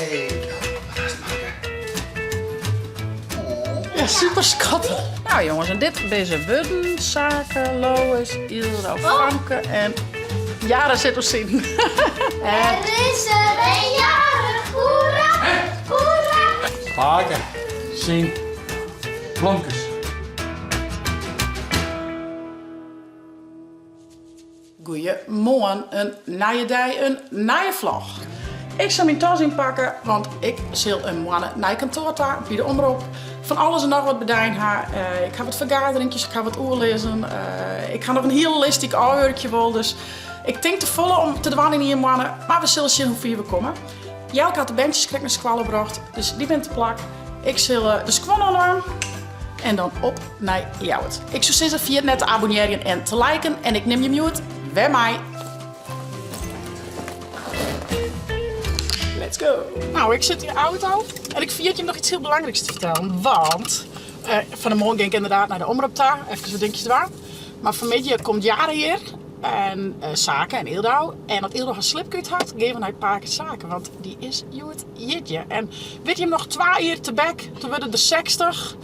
Hey, wat hast makke? Oh. Ja, super skattich. Nou jongens, en dit binne wurden, Sake, Lois, Ildo, Famke en Jara sit op siden. Er is er een jarig, hoera, hoera. Pake, syn, blomkes. Goeiemoarn, in nije dei, in nije vlog. Ik sil myn tas ynpakke, want ik sil in moanne nei kantoar ta by de omrop. Fan alles en noch wat bedein ha. Eh, ik ha wat fergaderinkjes, ik ha wat oerlizzen. Eh, ik ha noch in hiele list dy't ik ôfwurkje wol, dus ik tink te folle om te dwaan yn ien moanne. Mar we sille sjen hoe fier we komme. Jelke hat de berntsjes krekt nei skoalle brocht, dus dy binne te plak. Ik sil eh, de skuon oandwaan en dan op nei Ljouwert. Ik soe sizze, ferjit net te abonnearjen en te liken en ik nim jim hjoed wer mei. Let's go! Nou, ik sit yn de auto en ik ferjit jim noch iets hiel belangryks te fertellen, want eh, fan 'e moarn gean ik ynderdaad nei de omrop ta, efkes wat dinkjes dwaan. Mar fanmiddei komt Jara hjir en eh, Sake en Ildau. En as Ildau har slipke út hat, gean we nei pake Sake, want dy is hjoed jierdei. En wit jim noch, twa jier tebek, toen wurde er 60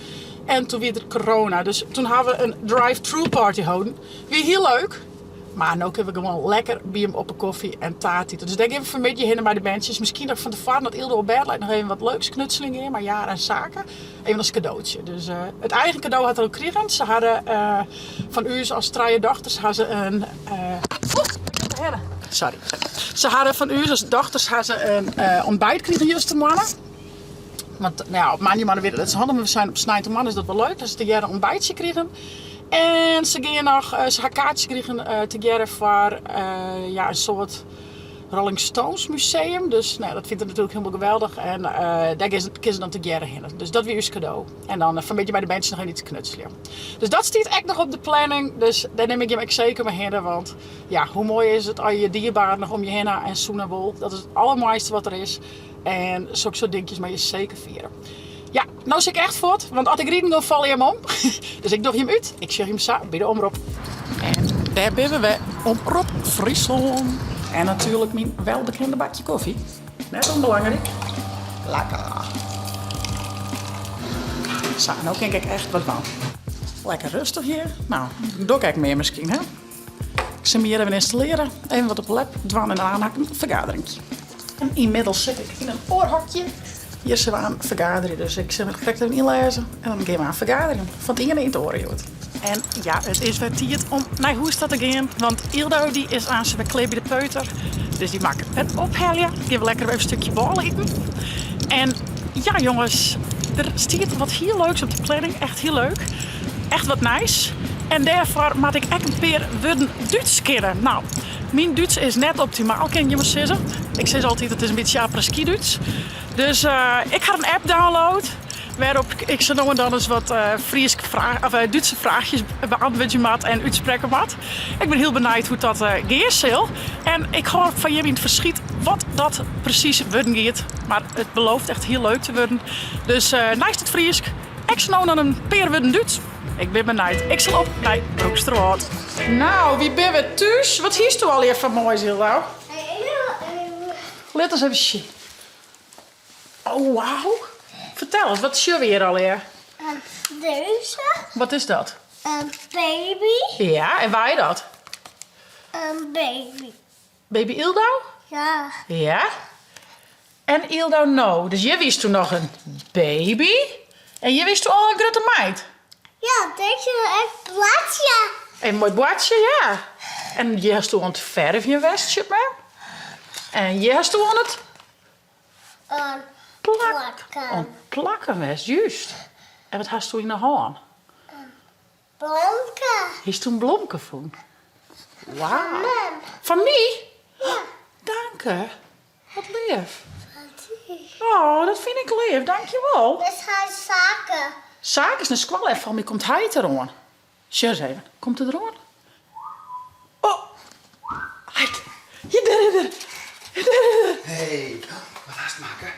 en toen wie der corona. Dus toen ha we in drive-thru party holden. Wie hiel leuk. Mar no kinne we gewoan lekker by him op 'e kofje en taart ite. Dus dêr gean we fanmiddei hinne mei de berntsjes. Miskien dat ik fan tefoaren, as Ildau op bêd leit, noch even wat leuks knutseljen gean mei Jara en Sake. Even as kadootsje. Dus eh, it eigen kado hat er al krigen. Se hadden eh, fan ús as trije dochters ha se in. Eh, sorry. Se hadden fan ús as dochters ha se in ontbijt krigen justermoarn. Want nou ja, op moandeimoarn wie dat net sa handich, mar we seinen op sneintemoarn is dat wol leuk. Dat se tegearre in ontbijtsje krigen. En se gean noch, se ha kaartsjes krigen tegearre foar ja, in soart Rolling Stones museum. Dus nou ja, dat fynt er natuerlik hielendal geweldich. En dêr kinne se dan tegearre hinne. Dus dat wie ús kado. En dan fanmiddei mei de berntsjes noch even iets knutselje. Dus dat stiet ek noch op de planning. Dus dêr nim ik jim ek seker mei hinne. Want ja, hoe moai is it as je je dierbaren noch om je hinne ha en sûn en wol. Dat is it allermoaiste wat der is. En soksoart dinkjes moatte je seker fiere. Ja, no sil ik echt fuort, want as ik riden gean falle jim om. Dus ik doch jim út, ik sjoch jim sa by de Omrop. En dêr binne we wer, Omrop Fryslân. En natuerlik myn welbekende bakje kofje. Net ûnbelangryk. Lekker. Sa, no kin ik ek echt wat dwaan. Lekker rêstich hjir. No, doch ik ek mear miskien, hè? Ik sil my hjir even ynstalleare, even wat op de lap dwaan en dêrnei ha ik in fergaderinkje. En ynmiddels sit ik yn in oar hokje. Hjir sille we oan fergaderje, dus ik sil my krekt even ynlêze en dan gean we oan fergaderjen. Fan it iene yn it oare hjoed. En ja, it is wer tiid om nei hûs ta te gean, want Ildau dy is aanst wer klear by de peuter. Dus dy moat ik wer ophelje. Gean we lekker even in stikje bôle iten. En ja jonges, der stiet wat hiel leuks op de planning, echt hiel leuk. Echt wat nijs. En dêrfoar moat ik ek in pear wurden Dútsk kinne. Nou, myn Dútsk is net optimaal, kin ik jimme sizze. Ik sis altyd, it is in bytsje après-ski Dútsk. Dus uh, ik ha in app download wêrop't ik sa no en dan ris wat uh, Fryske fraach, of, uh, Dútske fraachjes beantwurdzje moat en útsprekke moat. Ik bin hiel benijd hoe't dat uh, gean sil. En ik hâld fan jimme yn it ferskyt wat dat presys wurden giet. Mar it belooft echt hiel leuk te wurden. Dus uh, neist it Frysk Ek sa no en dan in pear wurden Dútsk. Ik bin benijd. Ik sil op nei Broeksterwâld. Nou, wy binne wer thús. Wat hiesto allegear foar moais, Ildau? Lit ús even sjen. Oh, wauw. Fertel ris, wat sjogge we hjir allegear? Deze. Wat is dat? In baby. Ja, en wa is dat? In baby. Baby Ildau? Ja. Ja? En Ildau no. Dus hjir wiesto noch in baby en hjir wiesto al in grutte meid. Ja, dit is echt boartsje. In moai boartsje, ja. En hjir hasto oan it fervjen west, sjoch mar. En hjir hasto oan it Oan plak, plakken. oan it plakken west, juist. En wat hasto yn 'e hân? Blomke. Histo in blomke fûn? Wauw. Fan mem. Fan my? Ja. Danke. Wat leaf. Fan dy. Oh, dat fyn ik leaf. Dankjewol. Dus hy Sake. Sake is nei skoalle en fan my komt heit deroan. Sjoch ris even. Komt er deroan? Oh! Heit. Hjir, dêr is er. Dêr is er. Hey, wat hast makke?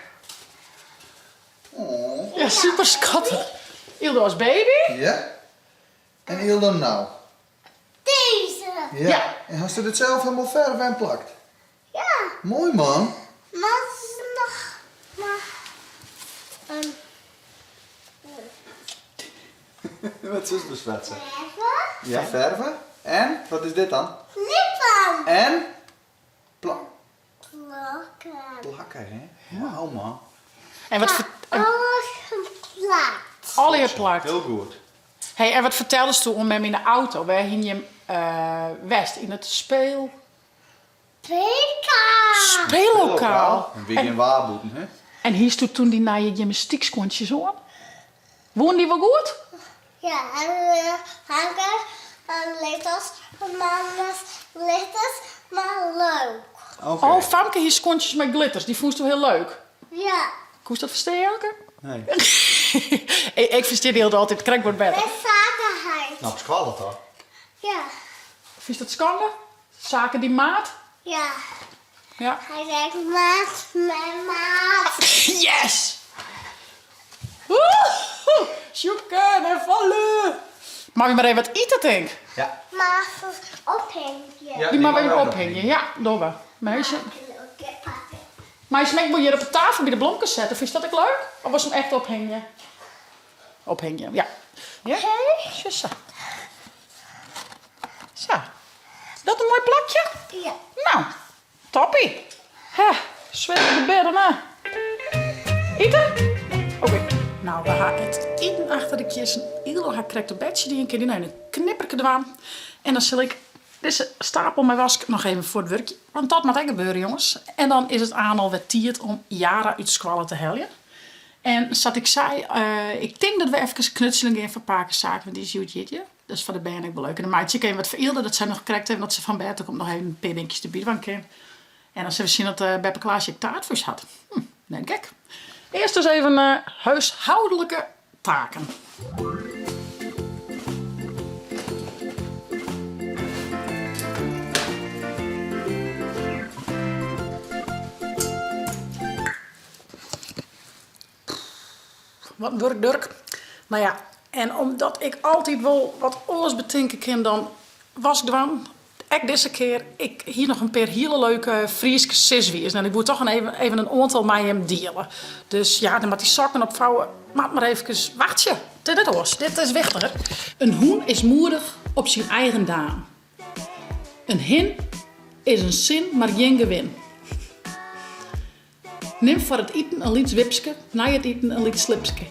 Oh. Ja, super skattich. Ildau as baby. Ja. En Ildau no? Deze. Ja. Ja. En hast dit sels hielendal ferve en plakt? Ja. Moai man. Mar it is noch. Wat sus beswetsen? Verven. Ja, verven. En? Wat is dit dan? Lippen. En? Pla Plakken. plakken, hè? Wauw, man. En wat ver- Alles geplakt. Allegear plakt. Hiel goed. Hey, en wat ferteldest doe oan mem yn de auto? Wêr hiene jim west? Yn it speel... Speellokaal. Speellokaal. En wie gjin waar bûten, hè? En hiest doe toen dy nije gymnastykskuontsjes oan? Woenen dy wol goed? Ja, en Hanke en Litters, mama's glitters, mar leuk. Oké. Oh, Famke hie skuontsjes mei glitters. Dy fûnst doe hiel leuk. Ja. Koest dat ferstean, Jelke? Nee. Ik ferstean dy hiel altyd krekt wat better. Met zakenheid. Nou, op skoalle toch? Ja. Fynst dat skande? Saken dy maat? Ja. Ja. Hy seit maat, mijn maat. Yes! Woehoe! Sjoeken en falle! Moatte we mar even wat ite, tink? Ja. Maar ophingje. Ja, Die moatte we even maar ophingje. Ja, dogge we. Meisje. Pakken. Maar je smek hjir op de tafel by de blomkes sette. Fynst dat ek leuk? Of wolst him echt ophingje? Ophingje, ja. Ja? Sjoch sa. Sa. Is dat in moai plakje? Ja. Nou, toppie. Hè, swit op de bêd hè. Ite? Oké. Nou, we ha it iten achter de kiezzen. Iedel ha krekt op bedsje dien. Kin dy noch even in knipperke dwaan. En dan sil ik dizze stapel mei wask noch even fuortwurkje. Want dat moat ek gebeure, jonges. En dan is it aan alwer tiid om Yara út skoalle te heljen. En sa't ik sei, ik tink dat we efkes knutselen gean foar pake Sake, want dy is hjoed jierdei. Dat is foar de bern ek wol leuk. En dan meitsje ik even wat foar Ylde, dat sy noch krekt even as se fan bêd komt noch even in pear dinkjes derby dwaan kin. En dan sille we sjen oft beppe Klaasje ek taart foar ús hat. Hm, net gek. Earst dus even huishoudelike taken. Wat in wurk, Durk. No ja, en omdat ik altyd wol wat oars betinke kin dan wask dwaan, ek dizze kear, ik hie noch in pear hiele leuke Fryske siswizen en ik woe toch even, even in oantal mei jim diele. Dus ja, dan moat dy sokken opfouwe, moat mar efkes wachtsje. Dit is oars, dit is wichtiger. In hûn is moedich op syn eigen daam. In hin is in sin mar gjin gewin. Nim foar it iten in lyts wipske, nei it iten in lyts slipske.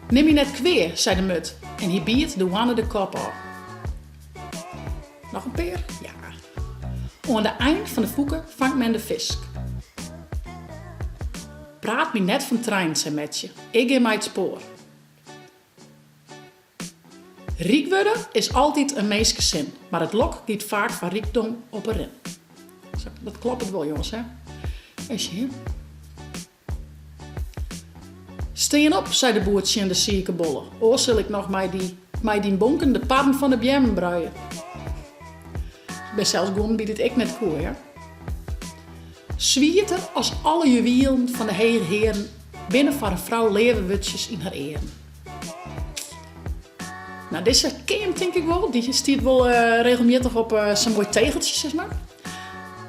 Nim my net kwea, sei de murd en hy biet de hoanne de kop ôf. Noch in pear? Ja. Oan de ein fan de fûke fangt men de fisk. Praat my net fan treinen, sei Metsje, ik gean mei it spoar. Ryk wurde is altyd in minske sin, mar it lok giet faak foar rykdom op 'e rin. Sa, dat kloppet wol, jonges, hè? Even sjen. Stean op, sei de boer tsjin de sike bolle, oars sil ik noch mei dy, mei dyn bonken de padden fan de beammen bruie. Der binne sels guon dy't it ek net koe, hear. Swierter as alle juwielen fan de hege hearen binne foar in frou leave wurdsjes yn har earen. Nou, dizze ken jim tink ik wol. Dy stiet wol regelmjittich op sa'n moai tegeltsje, sis mar.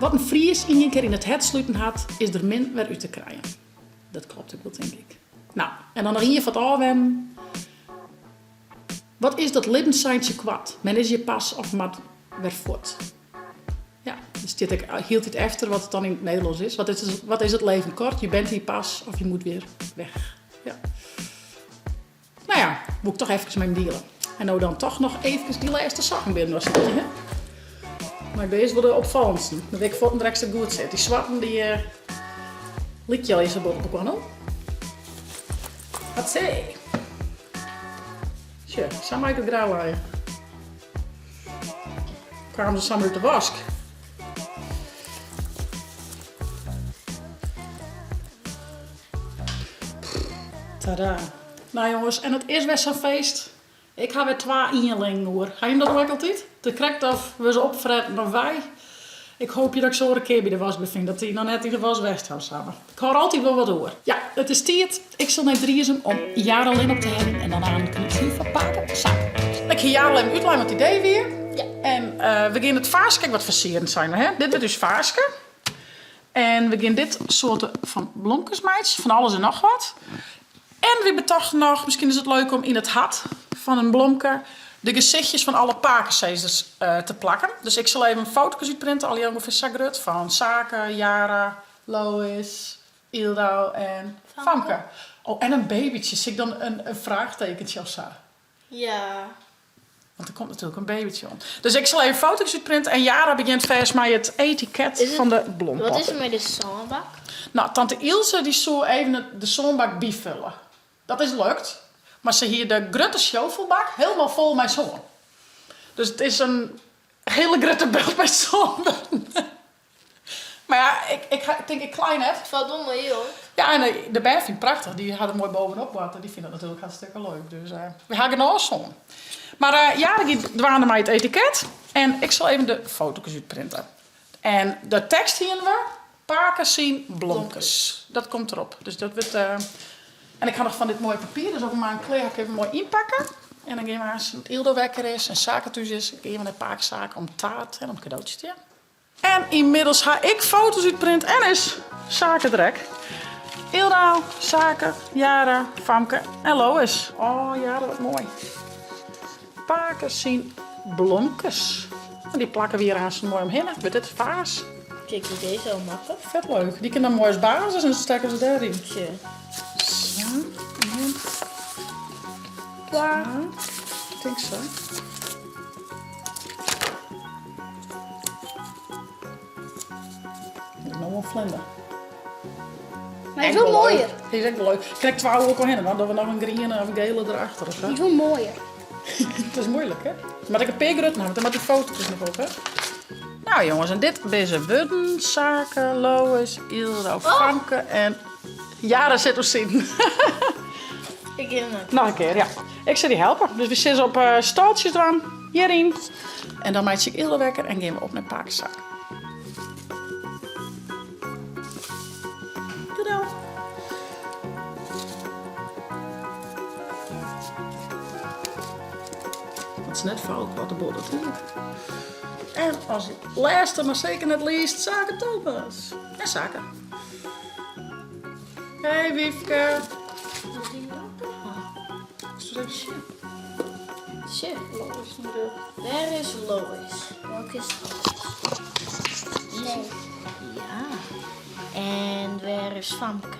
Wat in Fries ien kear yn it hert sluten hat, is der min wer út te krijen. Dat klopt ek wol, tink ik. Nou, en dan noch ien foar it ôfwennen. Wat is dat libbenseintsje koart? Men is hjir pas of moat wer fuort. Ja, der stiet ek hieltyd efter wat it dan yn it Nederlânsk is. Wat is, wat is het leven kort? Je bent hier pas of je moet weer weg. Ja. Nou ja, woe ik toch efkes mei jim diele. En no dan toch noch eefkes dy lêste sokken binnen was hè? Mar dizze is wol de opfallendsten. Dan wit ik fuortendreks dat it goed sit. Dy swarten dy uh, lykje al sa bot op elkoar no. Hatsé. Sjoch, sa mei ik it grau lije. Kwamen se samar út de wask. Tada. Nou jonges, en it is wer sa'n feest. Ik ha wer twa ienlingen oer. Ha jim dat ek altyd? It is krekt of wurde se opfretten of wy. Ik hoopje dat ik se oare kear by de wask befyn, dat dy noch net yn de wask west ha samar. Ik hâld altyd wol wat oer. Ja, it is tiid. Ik sil nei Driezum om Jarolin op te heljen en dan aan knutselen foar pake Sake. Ik hie Jarolin útlein wat it idee wie. Ja. En we gean it faaske ek wat fersieren, seine we, hè? Dit wurdt ús faaske. En we gean dit soarte fan blomkes meitsjen, fan alles en noch wat. En wy betochten noch, miskien is it leuk om yn it hart fan in blomke de gesichtjes fan alle pakesizzers te plakken. Dus ik sil even foto's útprinte, allegear ûngefear sa grut, fan Sake, Yara, Lois, Yldau en Famke. Oh, en in babytsje. Sil ik dan in fraachtekensje of sa? Ja. Want der komt natuerlik in babytsje oan. Dus ik sil even foto's útprinte en Yara begjint fêst mei it etiket fan de blompot. Wat is der mei de sânbak? No, tante Ilse dy soe even de sânbak byfulle. Dat is lukt, mar se hie de grutte sjovelbak helemaal fol mei sân. Dus it is in hiele grutte bult mei sân wurden. Mar ja, ik tink ik klei net. It falt wol moai op. Ja, en de bern fine it prachtich. Dy ha der moai bovenop boarte. Dy fine dat natuerlik hartstikke leuk. Dus we ha genôch sân. Mar Jade giet dwaande mei it etiket. En ik sil even de foto's útprinte. En de tekst hiene we, Pake syn blomkes. Dat komt derop. Dus dat wurdt. En ik ha noch fan dit moaie papier, dus as we mar klear ha, ik even moai ynpakke. En dan gean we aanst, as Yldo wekker is en Sake thús is, gean we nei pake Sake om taart en om kadootsjes te jaan. En ynmiddels ha ik foto's útprint en is Sake der ek. Yldo, Sake, Yara, Famke en Lois. Oh Yara, wat moai. Pake syn blomkes. En dy plakke we hjir aanst moai omhinne. Wurdt dit faas? Kijk hoe deze al makkelijk. Vet leuk. Dy kin dan moai as basis en dan stekke se dêryn. Tje. Sa, en twa. Ik tink sa. No wol flinder. Mar hy is wol moaier. Hy is ek wol leuk. Krekt twa oer elkoar hinne, dan dogge we noch in griene of in gele derachter. Hy is wol moaier. Dat is moeilik, hè? Moat ik in pear grutten ha, want dan moat dy foto's noch op, hè? Nou jongens, en dit binne wurden, Sake, Lois, Yldo, Famke en Jara sit oer siden. Ik gean net. Noch in kear, ja. Ik sil dy helpe. Dus we sizze op staltsjes dwaan, hjiryn. En dan meitsje ik Yldo wekker en gean we op nei pake Sake. Tada! Dat is net fout wat de bol natuerlik. En as lêste, mar seker net least, Sake Thomas. En Sake. Hey Wiefke. Even sjen. Sjen. Lois moeder. Wêr is Lois? Welke is Lois? Nee. Ja. En wêr is Famke?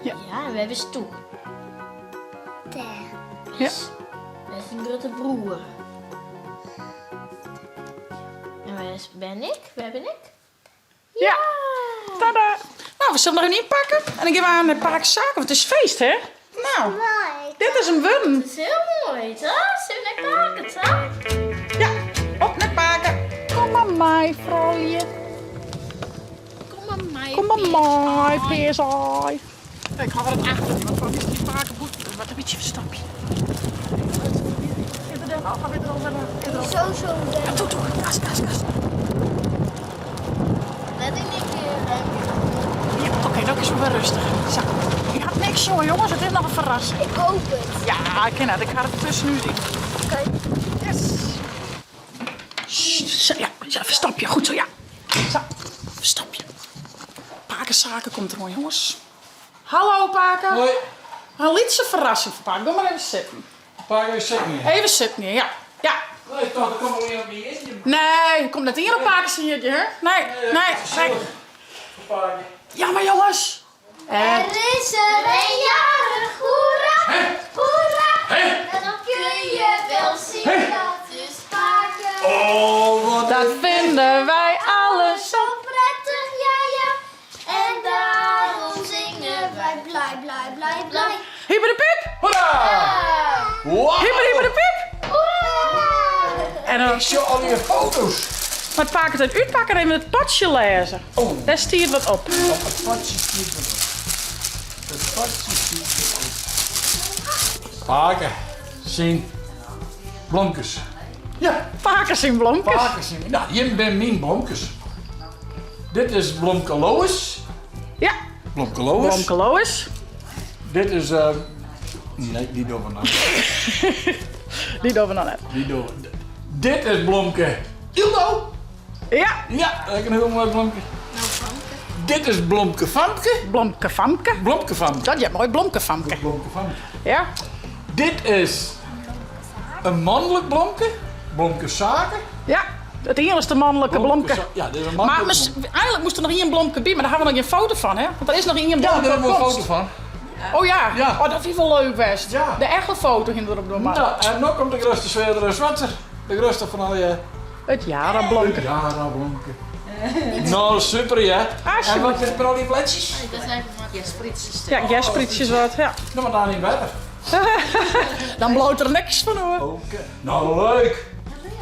Ja. Ja, en wêr is Toe? Dêr. Ja. Wêr is dyn grutte broer? En wêr is, ben ik? Wêr bin ik? Ja! Tada! Nou, we sille noch even ynpakke en dan gean we oan nei pake Sake, want it is feest, hè? Nou, dit is 'm wurden. Het is hiel moai, toch? Sille we nei pake ta? Ja, op nei pake. Kom mar mei, froulju. Kom mar mei. Kom mar mei, pearsaai. Ik ha wer it achter, want foar my stiet pake bûten. Dus wat in bytsje ferstopje. Is er al? Is er al? Is er al? Zo, zo. Ja, toe, toe. Gas, gas, gas. Let ik niet keer. Ja, oké, okay, dan is het weer rustig. Zo. Ik had niks zo, jongens. Het is nog een verrassing. Ik hoop het. Ja, ik ken het. Ik ga het tussenuit in. Oké. Yes. Zo, ja, ja, verstop je. Goed zo, ja. Zo, verstop je. Pake Sake komt er jongens. Hallo, pake. Hoi. In lytse ferrassing foar pake. Gean mar even sitten. Pake, even sitten hier. Even sitten hier, ja. Ja. Nee, toch, der komt wol ien op myn jierdei. Nee, der komt net ien op pake syn jierdei, hè? Nee, nee, nee. Pake. Ja, mar jongens. Er is er een jarig, hoera, hoera. Hè? En dan kun je wel zien dat is pake. Oh, wat Dat vinden wij alle zo Zo prettig, ja, ja. En daarom zingen wij blij, blij, blij, blij. Hyper de pip! Hoera! Wow! Hyper, hyper de pip! Hoera! En dan Ik sjoch allegear foto's. Moat pake it útpakke en even it potsje lêze. Oh. Dêr stiet wat op. Op it potsje stiet wat op. It potsje stiet wat op. Pake syn blomkes. Ja. Pake syn blomkes. Pake syn. Nou, hjir binne myn blomkes. Dit is Blomke Lois. Ja. Blomke Lois. Blomke Lois. Dit is. Uh, nee, dy dogge we noch net. Dy dogge we noch net. Dy dogge we. Dit is Blomke Yldo. Ja. Ja, dat is in hiel moai blomke. No, Famke. Dit is Blomke Famke. Blomke Famke. Blomke Famke. Dat ja, moai Blomke Famke. Blomke Famke. Ja. Dit is in manlik blomke. Blomke Sake. Ja, it iennichste manlike blomke. Ja, dit is in manlike Maar eigenlik moast der noch ien blomke by, mar dêr hawwe we noch gjin foto fan, hè? Want der is noch ien blomke. Ja, dêr hawwe we in foto fan. Oh ja. Ja. Oh, dat wie wol leuk west. Ja. De echte foto hiene we derop dwaan moatten. Nou, en no komt de grutste swearder en swetser. De grutste fan allegear. It Jara blomke. It Jara blomke. No, super hear. En wat is al dy bledsjes? Dat zijn gersprietsjes. Ja, gersprietsjes wat, ja. No, mar dan yn wetter. Dan bliuwt der niks fan oer. Oké. No, leuk.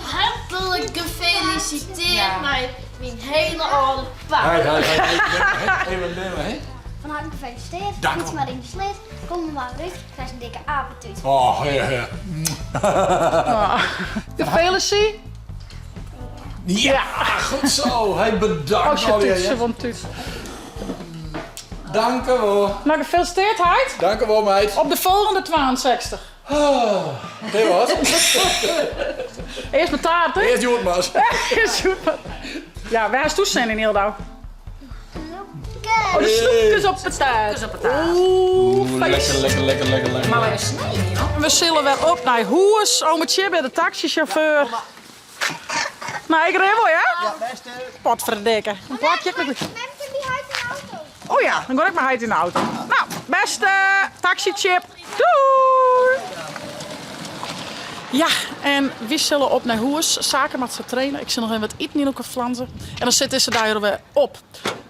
Hartelijk gefeliciteerd mei myn hiele âlde pake. Hey, hey, hey, hey, even nemen, hè? Fan harte gefeliciteerd, Dank Fyts mar yn de sleat, kom der mar út, krijst in dikke apetút. Oh, ja, ja. Gefeliciteerd. Ja, goed zo. Hey, bedankt Oh, shit, alweer, toetsen, hè. want toets. Dank u wel. Nou, gefeliciteerd, heit. Dank u wel, meid. Op de folgjende 62. Oh, dit was. Earst mar taart, hè? Earst hjoed mar. Earst hjoed mar. Ja, wêr hast do sin yn, Yldau? Snoepkes. Oh, de snoepkes op de taart. Snoepkes op de taart. Oeh, feest. Lekker, lekker, lekker, lekker, lekker. Maar wer snije, joh. We sille wer op nei hûs. Ome Tjibbe, de taksysjauffeur. Nou, ik rin wol, ja? Ja, bêste. Potferdikke. In plakje. Mem kin by heit yn de auto. Oh ja, dan gean ik mei heit yn de auto. Nou, bêste taksy-Tsjip. Doei! Ja, en wy sille op nei hûs. Sake moat sa traine. Ik sil noch even wat iten yn elkoar flanze. En dan sit dizze dei der wer op.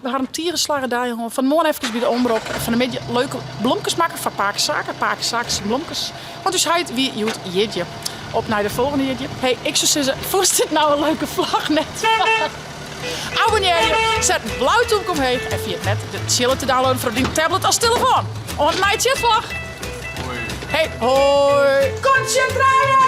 We ha in tige slagge dei hân. Fan 'e moarn efkes by de omrop. En fan 'e middei leuke blomkes makke foar pake Sake. Pake Sake syn blomkes. Want ús heit wie hjoed jierdei. Op nei de folgjende jierdei. Hey, ik soe sizze, fûnst dit no in leuke vlog net? Abonnearje, set in blau tûmke omheech en ferjit net de tsjille te downloaden foar op dyn tablet as telefoan. Oant nei tsjilvlog! Hey, hoi! Kontsje draaie!